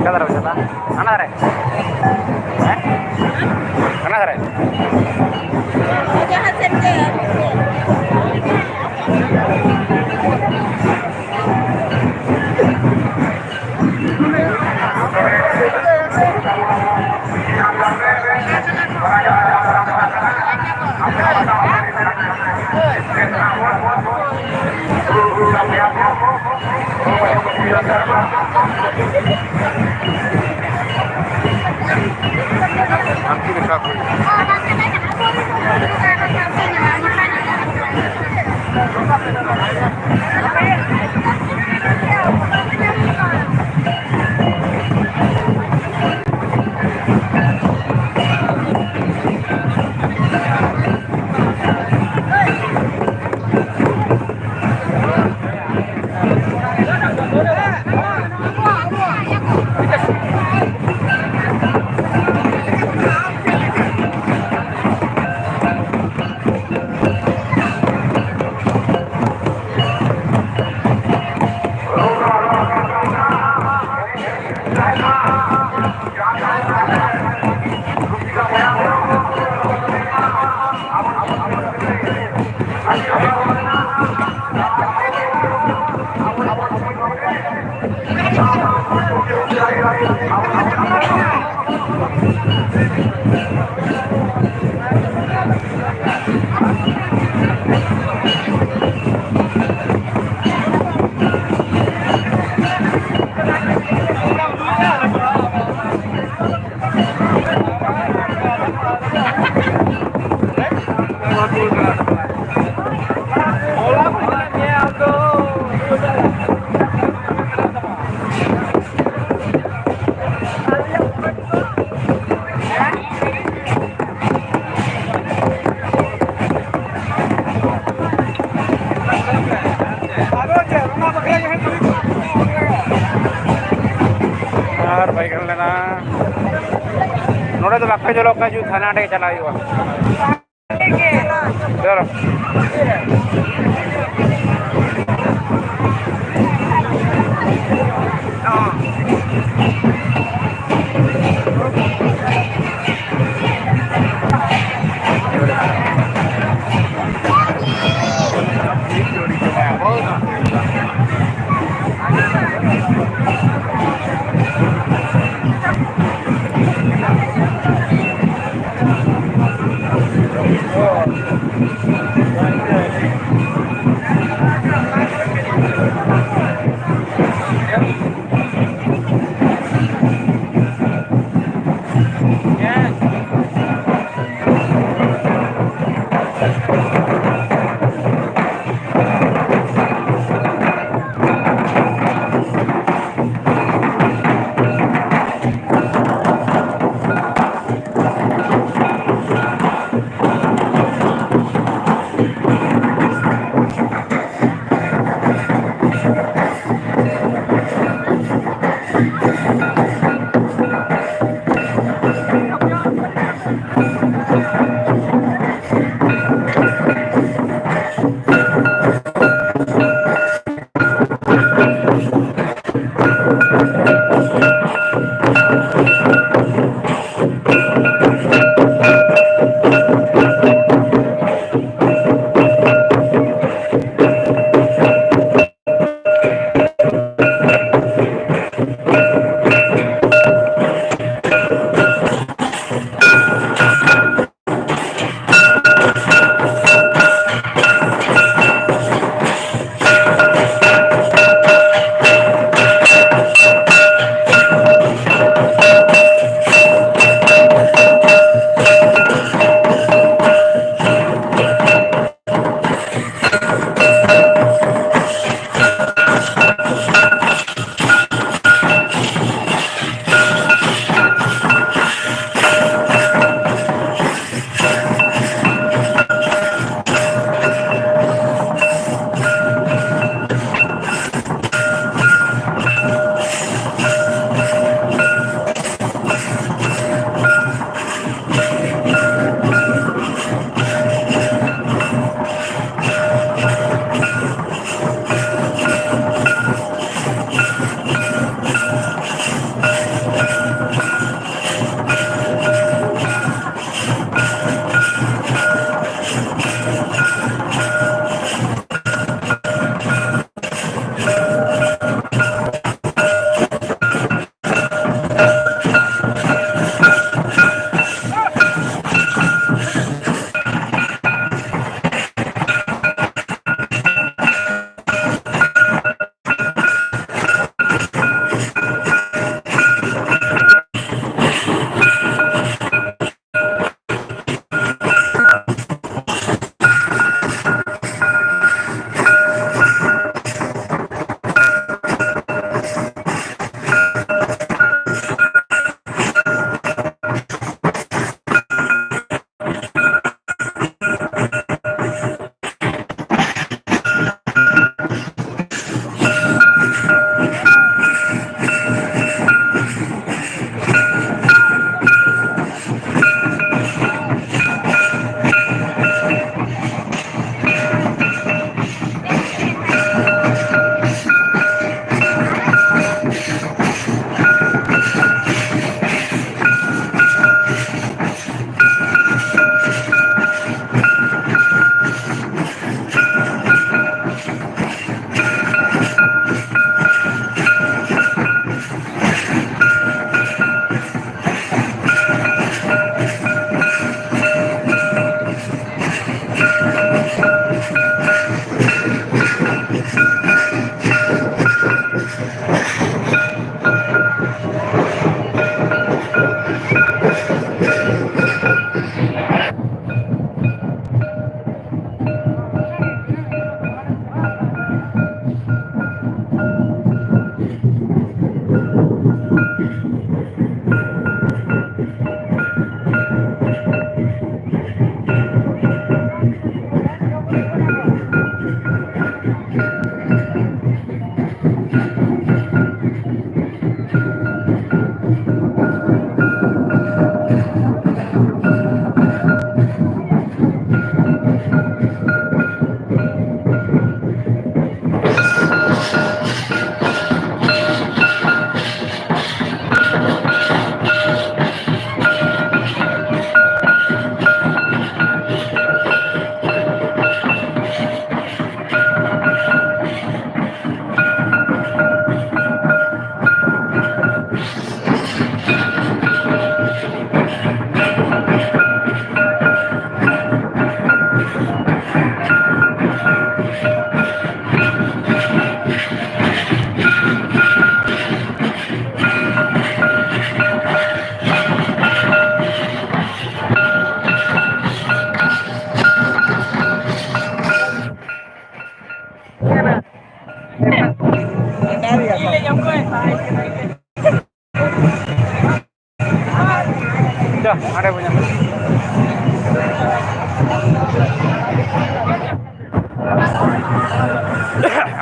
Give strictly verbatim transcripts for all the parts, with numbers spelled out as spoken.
ᱚᱠᱟ ᱫᱷᱟᱨᱮ ᱵᱮᱱ ᱪᱟᱞᱟᱜᱼᱟ? ᱦᱟᱱᱟ ᱫᱷᱟᱨᱮ? ᱦᱮᱸ? ᱦᱟᱱᱟ ᱫᱷᱟᱨᱮ? ᱡᱟᱦᱟᱸ ᱥᱮᱫ ᱜᱮ᱾ ᱦᱮᱡ ᱞᱮᱱᱟ᱾ ᱱᱚᱰᱮ ᱫᱚ ᱵᱟᱠᱚ ᱪᱚᱞᱚᱜ ᱠᱟᱱᱟ, ᱡᱩ ᱛᱷᱟᱱᱟ ᱴᱷᱮᱱ ᱪᱟᱞᱟᱜ ᱦᱩᱭᱩᱜᱼᱟ᱾ ᱪᱚᱞᱚ᱾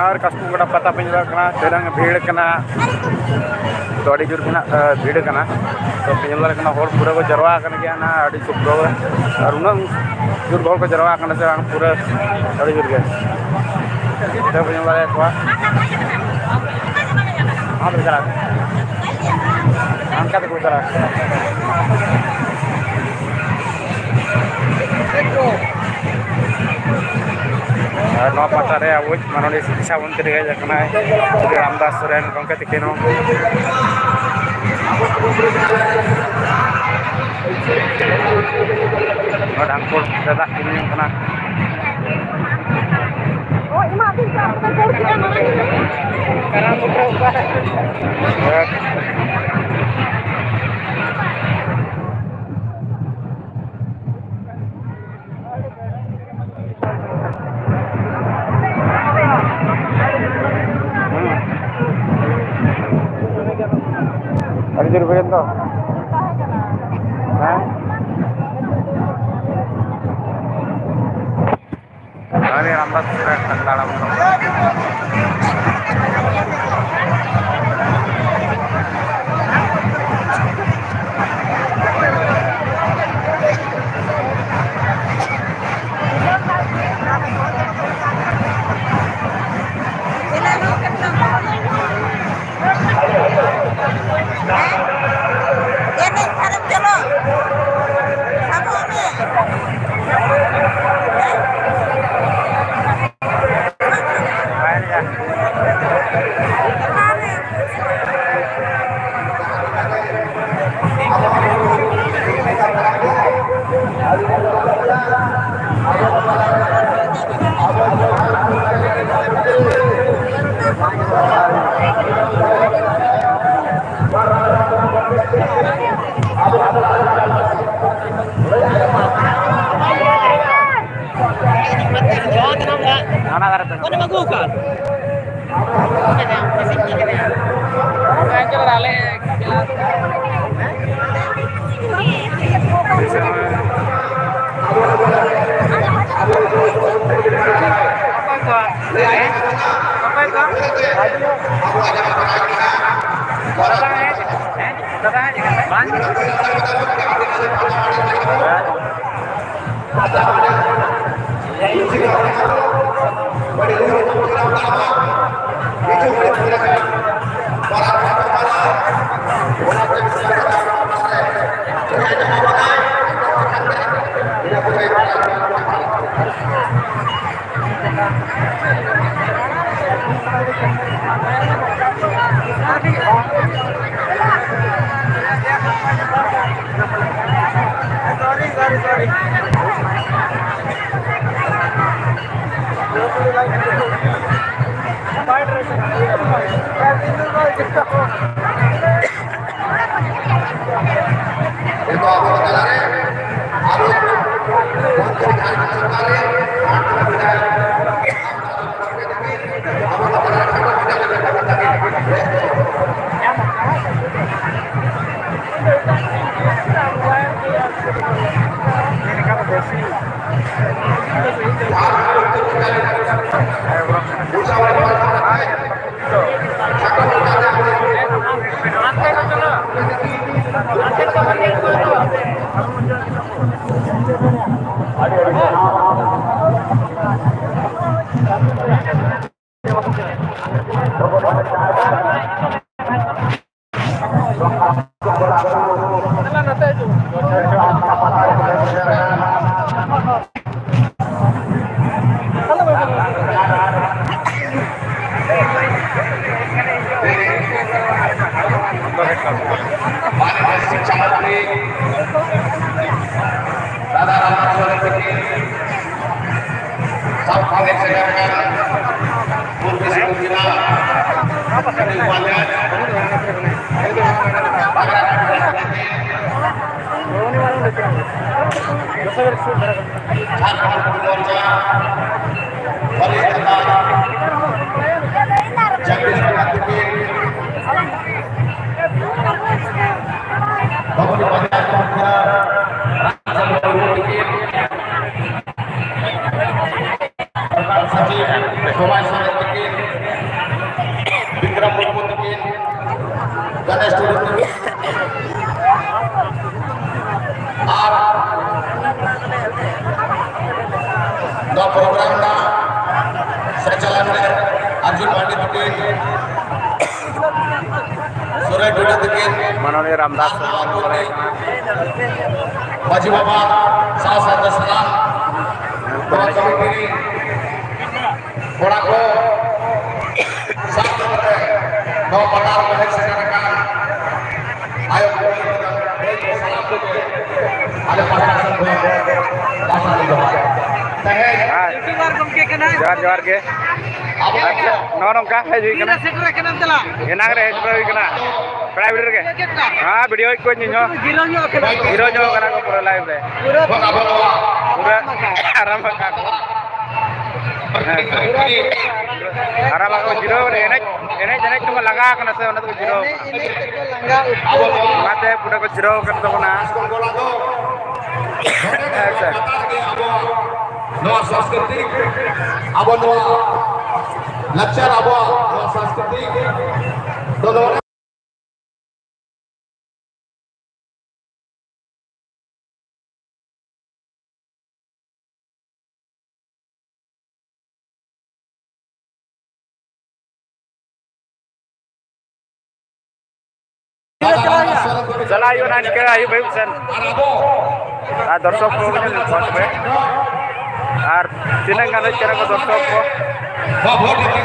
ᱟᱨ ᱠᱟᱥᱯᱩᱨ ᱜᱟᱰᱟ ᱯᱟᱛᱟ ᱯᱮ ᱧᱮᱞ ᱫᱟᱲᱮᱭᱟᱜ ᱠᱟᱱᱟ, ᱛᱤᱱᱟᱹᱝ ᱵᱷᱤᱲ ᱠᱟᱱᱟ᱾ ᱛᱚ, ᱟᱹᱰᱤ ᱡᱳᱨ ᱜᱮ ᱱᱟᱜ, ᱮ, ᱵᱷᱤᱲ ᱠᱟᱱᱟ᱾ ᱛᱚ, ᱯᱮ ᱧᱮᱞ ᱫᱟᱲᱮᱭᱟᱜ ᱠᱟᱱᱟ, ᱦᱚᱲ ᱯᱩᱨᱟᱹ ᱠᱚ ᱡᱟᱨᱣᱟ ᱟᱠᱟᱱ ᱜᱮᱭᱟ ᱱᱟᱜ, ᱟᱹᱰᱤ ᱥᱚᱠᱛᱚ᱾ ᱟᱨ ᱩᱱᱟᱹᱜ ᱡᱳᱨ ᱦᱚᱲ ᱠᱚ ᱡᱟᱨᱣᱟ ᱟᱠᱟᱱᱟ ᱥᱮ ᱵᱟᱝ, ᱯᱩᱨᱟᱹ ᱟᱹᱰᱤ ᱡᱳᱨ ᱜᱮ᱾ ᱛᱚ, ᱯᱮ ᱧᱮᱞ ᱫᱟᱲᱮᱭᱟᱜ ᱠᱚᱣᱟ᱾ ᱦᱟᱸᱰᱮ ᱪᱟᱞᱟᱜ ᱠᱟᱱᱟ᱾ ᱦᱟᱱᱠᱟ ᱛᱮᱠᱚ ᱪᱟᱞᱟᱜ ᱠᱟᱱᱟ᱾ ᱟᱨ ᱱᱚᱣᱟ ᱯᱟᱦᱴᱟ ᱨᱮ ᱟᱵᱚᱭᱤᱡ ᱢᱟᱱᱚᱱᱤᱭ ᱥᱤᱠᱷᱟ ᱢᱚᱱᱛᱨᱤ ᱦᱮᱡ ᱟᱠᱟᱱᱟᱭ, ᱨᱟᱢᱫᱟᱥ ᱥᱚᱨᱮᱱ ᱜᱚᱢᱠᱮ ᱛᱤᱠᱤᱱ ᱦᱚᱸ᱾ ᱱᱚᱣᱟ ᱰᱷᱟᱝᱠᱚᱲ ᱨᱮ ᱫᱟᱜ ᱠᱚ ᱧᱩᱭ ᱠᱟᱱᱟ᱾ ᱟᱹᱰᱤ ᱡᱳᱨ ᱦᱩᱭᱮᱱ ᱫᱚ᱾ ᱦᱮᱸ? ᱟᱹᱰᱤ ᱨᱟᱢᱫᱟ ᱥᱩᱨ ᱨᱮ ᱫᱟᱬᱟ ᱵᱚᱱ᱾ ᱮᱱᱮᱡ ᱯᱷᱟᱨᱮᱢ ᱪᱚᱞᱚ, ᱥᱟᱵᱚᱜ ᱢᱮ᱾ ᱦᱟᱱᱟ ᱫᱷᱟᱨᱮ ᱛᱮ᱾ ᱚᱠᱚᱭᱮᱢ ᱟᱹᱜᱩ ᱟᱠᱟᱫ? ᱢᱟᱱᱱᱤᱭᱚ ᱥᱤᱠᱠᱷᱟ ᱢᱚᱱᱛᱨᱤ ᱫᱟᱫᱟ ᱨᱟᱢᱫᱟᱥ ᱥᱚᱨᱮᱱ ᱛᱟᱹᱠᱤᱱ ᱥᱟᱶᱛᱮ ᱥᱮᱴᱮᱨ ᱟᱠᱟᱱ ᱯᱩᱨᱵᱤ ᱥᱤᱝᱵᱷᱩᱢ ᱡᱮᱞᱟ ᱠᱟᱹᱴᱤᱡ ᱩᱯᱟᱫᱷᱭᱟᱭ ᱵᱟᱜᱽᱨᱟᱴ ᱡᱷᱟᱲᱠᱷᱚᱸᱰ ᱢᱳᱨᱪᱟ ᱯᱟᱹᱨᱤᱥ ᱱᱮᱛᱟ ᱡᱚᱜᱽᱫᱤᱥ ᱢᱩᱨᱢᱩ ᱛᱟᱹᱠᱤᱱ, ᱵᱟᱵᱩᱞᱤ ᱵᱟᱡᱟᱨ ᱢᱳᱨᱪᱟ ᱨᱟᱢᱪᱚᱸᱫᱽᱨᱚ ᱢᱩᱨᱢᱩ ᱛᱟᱹᱠᱤᱱ, ᱥᱚᱢᱟᱡᱽ ᱥᱮᱵᱚᱠ ᱛᱟᱹᱠᱤᱱ, ᱵᱤᱠᱨᱚᱢ ᱢᱩᱨᱢᱩ ᱛᱟᱹᱠᱤᱱ, ᱜᱚᱱᱮᱥ ᱴᱩᱰᱩ ᱛᱟᱹᱠᱤᱱ, ᱟᱨ ᱯᱟᱱᱰᱤᱛ ᱛᱟᱹᱠᱤᱱ, ᱥᱩᱨᱟᱹᱭ ᱴᱩᱰᱩ ᱛᱟᱹᱠᱤᱱ, ᱢᱟᱱᱚᱱᱤᱭᱚ ᱨᱟᱢᱫᱟᱥ ᱢᱟᱹᱡᱷᱤ ᱵᱟᱵᱟ ᱥᱟᱶ ᱥᱟᱶᱛᱮ ᱥᱟᱱᱟᱢ ᱱᱚᱣᱟ ᱠᱚᱢᱤᱴᱤ ᱨᱤᱱ ᱠᱚᱲᱟ ᱠᱚ ᱥᱟᱶ ᱥᱟᱶᱛᱮ ᱱᱚᱣᱟ ᱯᱟᱛᱟ ᱨᱮ ᱦᱮᱡ ᱥᱮᱴᱮᱨ ᱟᱠᱟᱱ ᱟᱭᱳ ᱠᱚ, ᱥᱟᱱᱟᱢ ᱠᱚᱜᱮ ᱟᱞᱮ ᱯᱟᱦᱴᱟ ᱥᱮᱫ ᱠᱷᱚᱱ ᱡᱚᱦᱟᱨ ᱞᱮ ᱡᱚᱦᱟᱨ᱾ ᱛᱮᱦᱮᱧ ᱦᱮᱸ᱾ ᱡᱚᱦᱟᱨ, ᱡᱚᱦᱟᱨ ᱜᱮ᱾ ᱟᱪᱪᱷᱟ, ᱱᱚᱜᱼᱚ ᱱᱚᱝᱠᱟ ᱦᱮᱡ ᱦᱩᱭ ᱠᱟᱱᱟ᱾ ᱛᱤᱨᱮ ᱥᱮᱴᱮᱨ ᱟᱠᱟᱱᱟᱢ ᱛᱟᱞᱟ? ᱮᱱᱟᱝ ᱨᱮ ᱦᱮᱡ ᱥᱮᱴᱮᱨ ᱦᱩᱭ ᱠᱟᱱᱟ᱾ ᱯᱮᱲᱟ ᱵᱷᱤᱲ ᱨᱮᱜᱮ᱾ ᱪᱮᱫ ᱞᱮᱠᱟ? ᱦᱮᱸ, ᱵᱷᱤᱰᱤᱭᱳ ᱠᱚ ᱤᱧ ᱦᱚᱸ᱾ ᱡᱤᱨᱟᱹᱣ ᱧᱚᱜ ᱟᱠᱟᱱᱟ᱾ ᱡᱤᱨᱟᱹᱣ ᱧᱚᱜ ᱟᱠᱟᱱᱟ ᱠᱚ ᱯᱩᱨᱟᱹ ᱞᱟᱭᱤᱵᱷ ᱨᱮ᱾ ᱯᱩᱨᱟᱹ ᱯᱩᱨᱟᱹ ᱟᱨᱟᱢ ᱟᱠᱟᱱᱟ᱾ ᱦᱮᱸ, ᱥᱮ᱾ ᱟᱨᱟᱢ ᱟᱠᱟᱱᱟ, ᱡᱤᱨᱟᱹᱣ ᱨᱮ ᱮᱱᱮᱡ, ᱮᱱᱮᱡ ᱮᱱᱮᱡ ᱛᱮᱠᱚ ᱞᱟᱸᱜᱟ ᱟᱠᱟᱱᱟ ᱥᱮ, ᱚᱱᱟ ᱛᱮᱠᱚ ᱡᱤᱨᱟᱹᱣ ᱮᱱᱮᱡ ᱟᱠᱟᱱᱟ᱾ ᱮᱱᱮᱡ ᱛᱮᱠᱚ ᱞᱟᱸᱜᱟ ᱩᱛᱟᱹᱨ᱾ ᱚᱱᱟᱛᱮ ᱯᱩᱨᱟᱹ ᱠᱚ ᱡᱤᱨᱟᱹᱣ ᱟᱠᱟᱱ ᱛᱟᱵᱚᱱᱟ᱾ ᱦᱮᱸ, ᱥᱮ᱾ ᱱᱚᱣᱟ ᱥᱚᱝᱥᱠᱨᱤᱛᱤ, ᱟᱵᱚ ᱱᱚᱣᱟ ᱞᱟᱠᱪᱟᱨ, ᱟᱵᱚᱣᱟᱜ ᱱᱚᱣᱟ ᱥᱚᱝᱥᱠᱨᱤᱛᱤ ᱫᱚ ᱱᱚᱣᱟ ᱪᱟᱞᱟᱜ ᱦᱩᱭᱩᱜᱼᱟ ᱱᱟᱦᱟᱜ ᱱᱤᱝᱠᱟᱹ ᱟᱹᱭᱩᱵ ᱟᱹᱭᱩᱵ ᱥᱮᱱ᱾ ᱟᱨ ᱫᱚᱨᱥᱚᱠ ᱠᱚ ᱧᱮᱞ ᱠᱚᱣᱟ ᱛᱚᱵᱮ᱾ ᱟᱨ ᱛᱤᱱᱟᱹᱜ ᱜᱟᱱ ᱦᱮᱡ ᱠᱟᱱᱟ ᱠᱚ ᱫᱚᱨᱥᱚᱠ ᱠᱚ?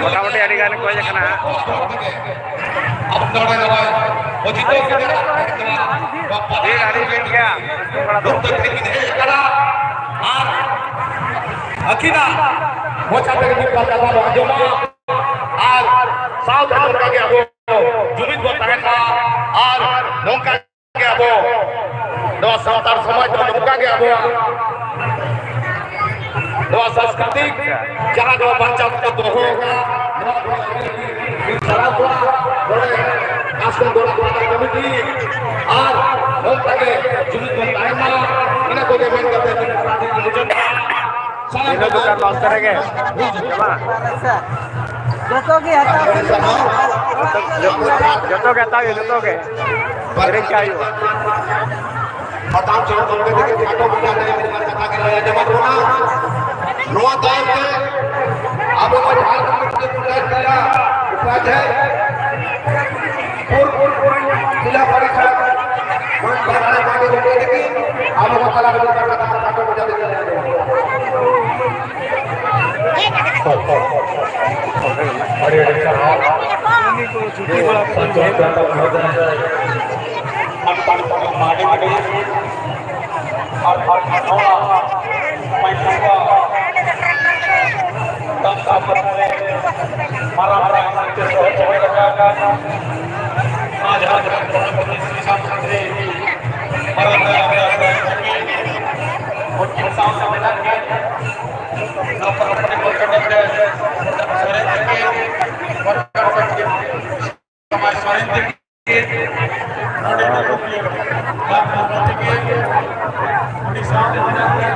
ᱢᱚᱴᱟᱢᱩᱴᱤ ᱟᱹᱰᱤ ᱜᱟᱱ ᱠᱚ ᱦᱮᱡ ᱟᱠᱟᱱᱟ ᱦᱟᱸᱜ᱾ ᱵᱷᱤᱲ ᱟᱹᱰᱤ ᱵᱷᱤᱲ ᱜᱮᱭᱟ᱾ ᱟᱨ ᱟᱹᱠᱤᱱᱟᱜ ᱢᱚᱪᱟ ᱛᱮᱜᱮ ᱢᱤᱫ ᱵᱟᱨ ᱠᱟᱛᱷᱟ ᱵᱚᱱ ᱟᱸᱡᱚᱢᱟ᱾ ᱟᱨ ᱥᱟᱶᱛᱮ ᱱᱚᱝᱠᱟ ᱜᱮ ᱟᱵᱚ ᱡᱩᱢᱤᱫ ᱵᱚᱱ ᱛᱟᱦᱮᱱ ᱢᱟ᱾ ᱟᱨ ᱱᱚᱝᱠᱟ ᱜᱮ ᱟᱵᱚ ᱱᱚᱣᱟ ᱥᱟᱱᱛᱟᱲ ᱥᱚᱢᱟᱡᱽ ᱫᱚ ᱱᱚᱝᱠᱟ ᱜᱮ ᱟᱵᱚᱣᱟᱜ ᱱᱚᱣᱟ ᱥᱟᱝᱥᱠᱨᱤᱛᱤᱠ ᱡᱟᱦᱟᱸ ᱫᱚ ᱵᱟᱧᱪᱟᱣ ᱠᱟᱛᱮ ᱫᱚᱦᱚ ᱟᱠᱟᱫᱟ, ᱱᱚᱣᱟ ᱠᱚ ᱟᱹᱰᱤ ᱟᱹᱰᱤ ᱥᱟᱨᱦᱟᱣ ᱠᱚᱣᱟ᱾ ᱱᱚᱰᱮ ᱟᱥᱚᱱ ᱜᱚᱲᱟ ᱯᱟᱦᱴᱟ ᱠᱚᱢᱤᱴᱤ ᱟᱨ ᱱᱚᱝᱠᱟ ᱜᱮ ᱡᱩᱢᱤᱫ ᱵᱚᱱ ᱛᱟᱦᱮᱱ ᱢᱟ, ᱤᱱᱟᱹ ᱠᱚᱜᱮ ᱢᱮᱱ ᱠᱟᱛᱮ ᱤᱧ ᱢᱩᱪᱟᱹᱫ ᱫᱟ᱾ ᱥᱤᱞᱫᱟᱹ ᱫᱚᱠᱟᱱ ᱵᱟᱝ ᱥᱮ ᱨᱮᱜᱮ? ᱡᱚᱛᱚ ᱜᱮ ᱦᱟᱛᱟᱣ ᱦᱩᱭᱩᱜᱼᱟ᱾ ᱡᱚᱛᱚ, ᱡᱚᱛᱚ ᱜᱮ ᱦᱟᱛᱟᱣ ᱦᱩᱭᱩᱜᱼᱟ, ᱡᱚᱛᱚ ᱜᱮ᱾ ᱠᱤᱨᱤᱧ ᱠᱟᱜ ᱦᱩᱭᱩᱜᱼᱟ᱾ ᱯᱟᱛᱟᱱ ᱪᱚᱨ ᱜᱚᱢᱠᱮ ᱛᱟᱹᱠᱤᱱ ᱠᱷᱟᱴᱚ ᱢᱟᱪᱷᱟ ᱛᱮ ᱠᱟᱛᱷᱟ ᱠᱤᱱ ᱞᱟᱹᱭ ᱟᱸᱡᱚᱢᱟᱫ ᱵᱚᱱᱟ᱾ ᱱᱚᱣᱟ ᱛᱟᱭᱚᱢ ᱛᱮ ᱟᱵᱚ ᱱᱚᱣᱟ ᱡᱷᱟᱲᱠᱷᱚᱸᱰ ᱨᱮᱱ ᱯᱨᱚᱡᱟ ᱠᱚ ᱟᱫᱷᱮ ᱯᱩᱨ ᱯᱩᱨ ᱯᱩᱨ ᱡᱤᱞᱟ ᱯᱚᱨᱤᱥᱚᱫ ᱢᱟᱱ ᱵᱟᱰᱟᱭ ᱢᱟᱹᱡᱷᱤ ᱜᱚᱢᱠᱮ ᱛᱟᱹᱠᱤᱱ ᱟᱵᱚ ᱠᱚ ᱛᱟᱞᱟ ᱨᱮ ᱢᱤᱫ ᱵᱟᱨ ᱠᱟᱛᱷᱟ ᱠᱷᱟᱴᱚ ᱢᱟᱪᱷᱟ ᱛᱮ ᱞᱟᱹᱭ ᱟᱸᱡᱚᱢ ᱟᱵᱚᱱ᱾ ᱟᱹᱰᱤ ᱟᱹᱰᱤ ᱥᱟᱨᱦᱟᱣ᱾ ᱯᱟᱧᱪᱮᱛ ᱜᱟᱶᱛᱟ ᱢᱚᱦᱳᱫᱚᱭ, ᱢᱟᱹᱡᱷᱤ ᱟᱨ ᱱᱚᱣᱟ ᱢᱟᱹᱡᱷᱤ ᱵᱟᱵᱟ ᱢᱟᱨᱟᱝ ᱢᱟᱨᱟᱝ ᱥᱮᱪᱮᱫ ᱥᱚᱦᱚᱨ ᱥᱮᱴᱮᱨ ᱟᱠᱟᱱ ᱱᱚᱣᱟ ᱡᱷᱟᱲᱠᱷᱚᱸᱰ ᱯᱚᱱᱚᱛ ᱨᱤᱱᱤᱡ ᱥᱨᱤ ᱥᱟᱝᱥᱚᱫᱽ ᱥᱨᱤ ᱢᱟᱨᱟᱝ ᱫᱟᱫᱟ ᱩᱱᱠᱤᱱ ᱥᱟᱶᱛᱮ ᱢᱮᱱᱟᱜ ᱠᱤᱱ ᱱᱚᱣᱟ ᱯᱚᱨᱚᱵᱽ ᱯᱟᱹᱴᱤ ᱯᱚᱨᱠᱚᱴ ᱠᱟᱛᱮ ᱥᱚᱨᱮᱱ ᱛᱟᱹᱠᱤᱱ ᱯᱚᱨᱠᱚᱴ ᱠᱟᱛᱮ ᱥᱚᱢᱟᱡᱽ ᱥᱚᱨᱮᱱ ᱛᱟᱹᱠᱤᱱ ᱱᱚᱰᱮ ᱫᱩᱲᱩᱵ ᱛᱟᱹᱠᱤᱱ ᱩᱱᱤ ᱥᱟᱶᱛᱮ ᱢᱮᱱᱟᱜ ᱠᱤᱱ